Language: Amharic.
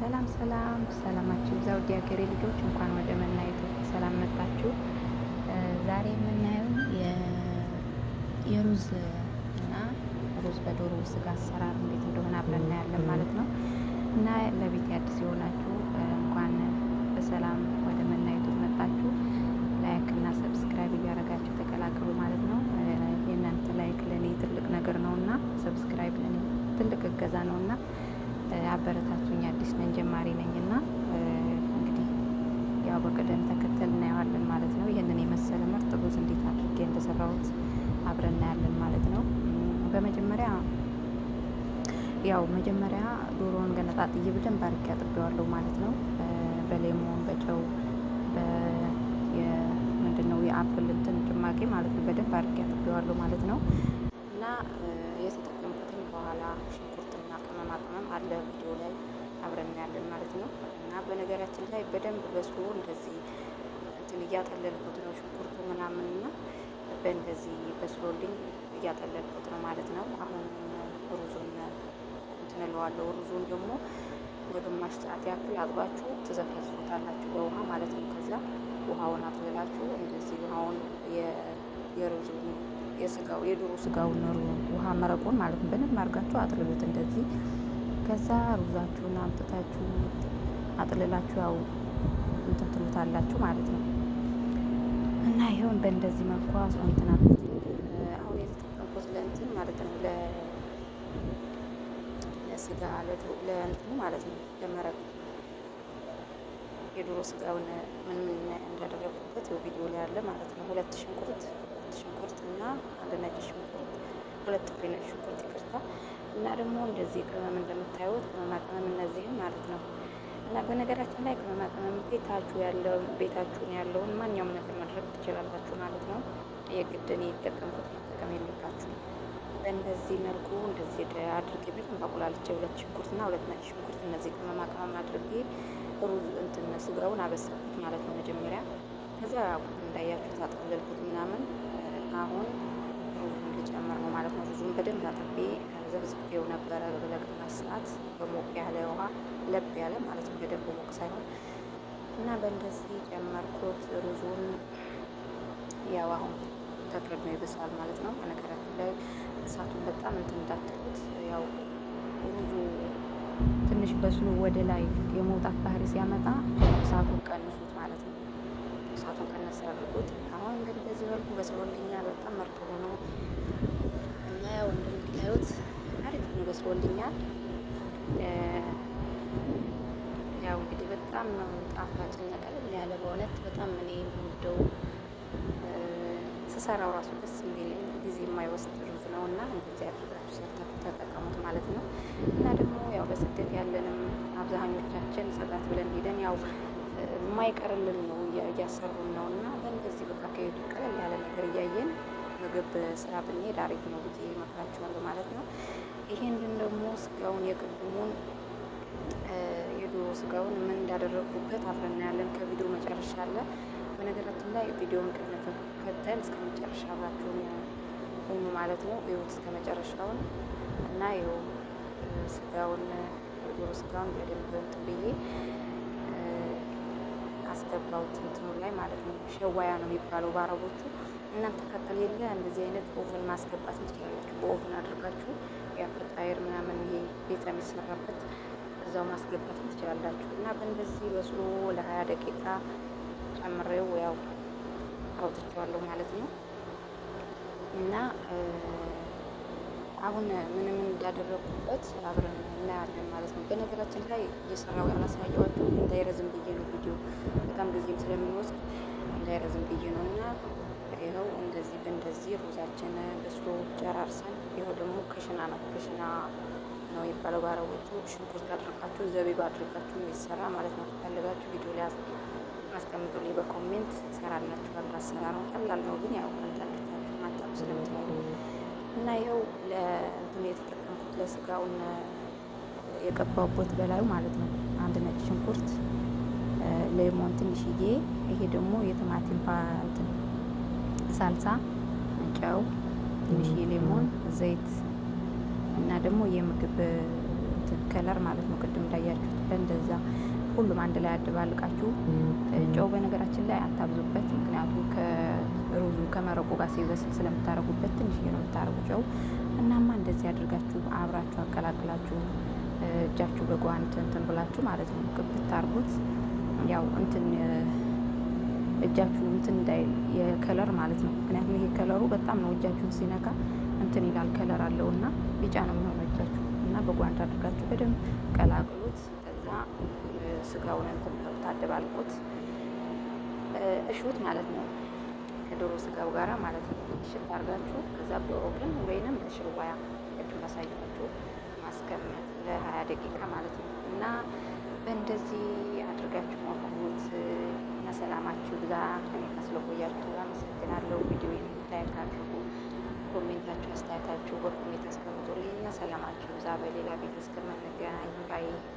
ሰላም ሰላም ሰላማችሁ ይብዛ ውድ የሀገሬ ልጆች፣ እንኳን ወደ መና ኢትዮጵያ ሰላም መጣችሁ። ዛሬ የምናየው የሩዝ እና ሩዝ በዶሮ ስጋ አሰራር እንዴት እንደሆነ አብረን እናያለን ማለት ነው። እና ለቤት አዲስ የሆናችሁ እንኳን በሰላም ወደ መና ኢትዮጵያ መጣችሁ። Like እና subscribe እያደረጋችሁ ተቀላቀሉ ማለት ነው። የእናንተ like ለእኔ ትልቅ ነገር ነውና subscribe ለእኔ ትልቅ እገዛ ነውና አበረታቱኝ። አዲስ ነኝ ጀማሪ ነኝ እና እንግዲህ ያው በቅደም ተከተል እናየዋለን ማለት ነው። ይህንን የመሰለ ምርጥ ሩዝ እንዴት አድርጌ እንደሰራሁት አብረን እናያለን ማለት ነው። በመጀመሪያ ያው መጀመሪያ ዶሮውን ገነጣጥዬ በደንብ አድርጌ አጥቤዋለሁ ማለት ነው። በ lemon በጨው ምንድን ነው የ apple እንትን ጭማቂ ማለት ነው። በደንብ አድርጌ አጥቤዋለሁ ማለት ነው። እና የተጠቀምኩትን በኋላ ሽንኩርትና ቅመማ ቅመም አለ ቪዲዮ ላይ አብረን እናያለን ማለት ነው። እና በነገራችን ላይ በደንብ በስሎ እንደዚህ እንትን እያጠለልኩት ነው ሽንኩርቱ ምናምን እና በእንደዚህ በስሎልኝ እያጠለልኩት ነው ማለት ነው። አሁን ሩዙን እንትን እለዋለሁ። ሩዙን ደግሞ ለግማሽ ሰዓት ያክል አጥባችሁ ትዘፈዝፉታላችሁ በውሃ ማለት ነው። ከዛ ውሃውን አጥልላችሁ እንደዚህ ውሃውን የሩዙን የስጋው የዶሮ ስጋውን ውሃ መረቁን ማለት ነው በደንብ አድርጋችሁ አጥልሉት እንደዚህ። ከዛ ሩዛችሁን አምጥታችሁ አጥልላችሁ ያው እንትን ትሉታላችሁ ማለት ነው። እና ይኸውን በእንደዚህ መልኩ እንትን አልኩት። አሁን የተጠቀምኩት ለእንትን ማለት ነው ለስጋ ለእንትኑ ማለት ነው ለመረቁ የዶሮ ስጋውን ምን ምን እንዳደረጉበት ቪዲዮ ላይ አለ ማለት ነው። ሁለት ሽንኩርት ሽንኩርት እና አንድ ነጭ ሽንኩርት፣ ሁለት ፍሬ ነጭ ሽንኩርት ይቅርታ። እና ደግሞ እንደዚህ ቅመም እንደምታዩት ቅመማ ቅመም እነዚህም ማለት ነው። እና በነገራችን ላይ ቅመማ ቅመም ቤታችሁ ያለው ቤታችሁን ያለውን ማንኛውም ነገር ማድረግ ትችላላችሁ ማለት ነው። የግድ እኔ የተጠቀምኩት መጠቀም የለባችሁም። በእንደዚህ መልኩ እንደዚህ አድርጌ በደንብ አቁላልቼ ሁለት ሽንኩርት እና ሁለት ነጭ ሽንኩርት እነዚህ ቅመማ ቅመም አድርጌ ሩዝ እንትን ስጋውን አበሰልኩት ማለት ነው መጀመሪያ። ከዛ እንዳያችሁት አጠለልኩት ምናምን። አሁን ሩዙን ልጨምር ነው ማለት ነው። ሩዙን በደንብ አጥቤ ዘፍዝፌው ነበረ ለግማሽ ሰዓት በሞቅ ያለ ውሃ ለብ ያለ ማለት ነው፣ በደንብ ሞቅ ሳይሆን እና በእንደዚህ ጨመርኩት ሩዙን። ያው አሁን ተከድኖ ይበስላል ማለት ነው። በነገራችን ላይ እሳቱን በጣም እንትን እንዳትሉት፣ ያው ሩዙ ትንሽ በስሎ ወደ ላይ የመውጣት ባህሪ ሲያመጣ እሳቱን ቀንሱት ማለት ነው። እሳቱን ቀነስ ያድርጉት። አሁን እንግዲህ በዚህ መልኩ በስሎልኛል። በጣም ምርጥ ሆኖ እና ያው እንደምታዩት አሪፍ ነው በስሎልኛል። ያው እንግዲህ በጣም ነው ጣፋጭና ቀለል ያለ በእውነት በጣም እኔ የምወደው ስሰራው ራሱ ደስ የሚለኝ ጊዜ የማይወስድ ሩዝ ነው እና እንደዚህ አድርጋችሁ ሰርታችሁ ተጠቀሙት ማለት ነው። እና ደግሞ ያው በስደት ያለንም አብዛኞቻችን ጽዳት ብለን ሄደን ያው የማይቀርልን ነው እያሰሩን ነው እና በእንደዚህ በቃ ከሄዱ ቀለል ያለ ነገር እያየን ምግብ ስራ ብንሄድ አሪፍ ነው ብዬ እመክራችኋለሁ ማለት ነው። ይሄንን ደግሞ ስጋውን የቅድሙን የዶሮ ስጋውን ምን እንዳደረግኩበት አብረን እናያለን። ከቪዲዮ መጨረሻ አለ። በነገራችን ላይ ቪዲዮውን ቅደም ተከተል እስከ መጨረሻ አብራችሁን ሁኑ ማለት ነው። ይኸውት እስከ መጨረሻውን እና ይኸው ስጋውን የዶሮ ስጋውን በደንብ እንትን ብዬ አስገባሁት እንትኑ ላይ ማለት ነው። شواية ነው የሚባለው በአረቦቹ። እናንተ ከሌለ እንደዚህ አይነት oven ማስገባት ትችላላችሁ። በ oven አድርጋችሁ የ فطاير ምናምን ይሄ ቤት የሚሰራበት እዛው ማስገባት ትችላላችሁ። እና በእንደዚህ በስሎ ለ20 ደቂቃ ጨምሬው ያው አውጥቼዋለሁ ማለት ነው። እና አሁን ምንም እንዳደረኩበት አብረን እናያለን ማለት ነው። በነገራችን ላይ እየሰራው ያላሳየኋችሁ እንዳይረዝም ብዬ ነው። ቪዲዮ በጣም ጊዜም ስለሚወስድ እንዳይረዝም ብዬ ነው። እና ይኸው እንደዚህ በእንደዚህ ሩዛችን በስሎ ጨራርሰን፣ ይኸው ደግሞ ክሽና ነው ክሽና ነው የሚባለው በአረቦቹ። ሽንኩርት አድርጋችሁ ዘቢብ አድርጋችሁ የሚሰራ ማለት ነው። ከፈለጋችሁ ቪዲዮ ላይ አስቀምጡልኝ በ comment እሰራላችኋለሁ። አሰራሩ ቀላል ነው፣ ግን ያው አንዳንዶቻችሁ ማታውቁ ስለምትኖሩ እና ይኸው ለእንትኑ የተጠቀምኩት ለስጋውን የቀባሁበት በላዩ ማለት ነው። አንድ ነጭ ሽንኩርት፣ lemon ትንሽዬ፣ ይሄ ደግሞ የቲማቲም እንትን ሳልሳ፣ ጨው፣ ትንሽዬ lemon፣ ዘይት እና ደግሞ የምግብ color ማለት ነው። ቅድም እንዳያችሁት በእንደዛ ሁሉም አንድ ላይ አደባልቃችሁ። ጨው በነገራችን ላይ አታብዙበት፣ ምክንያቱም ከሩዙ ከመረቁ ጋር ሲበስል ስለምታረጉበት ትንሽዬ ነው የምታረጉ ጨው። እናማ እንደዚህ አድርጋችሁ አብራችሁ አቀላቅላችሁ እጃችሁ በጓንት እንትን ብላችሁ ማለት ነው ቅብት አርጉት። ያው እንትን እጃችሁ እንትን እንዳይል የ color ማለት ነው። ምክንያቱም ይሄ color ኡ በጣም ነው እጃችሁን ሲነካ እንትን ይላል፣ color አለውና ቢጫ ነው የሚሆነው እጃችሁ እና በጓንት አድርጋችሁ በደንብ ቀላቅሉት። ከዛ ስጋውን እንትን ታደባልቁት እሹት ማለት ነው ከዶሮ ስጋው ጋራ ማለት ነው። እሽት አድርጋችሁ ከዛ በ oven ወይንም በ شواية ቅድም ባሳየኋችሁ ማስቀመጥ ለ20 ደቂቃ ማለት ነው። እና በእንደዚህ አድርጋችሁ ሞክሩት እና ሰላማችሁ ይብዛ። እኔ ጋር ስለቆያችሁ አመሰግናለሁ። ቪዲዮ like አድርጉ፣ comment ኣችሁ፣ አስተያየታችሁ በ comment አስቀምጡልኝ እና ሰላማችሁ ይብዛ። በሌላ ቤት እስከምንገናኝ bye።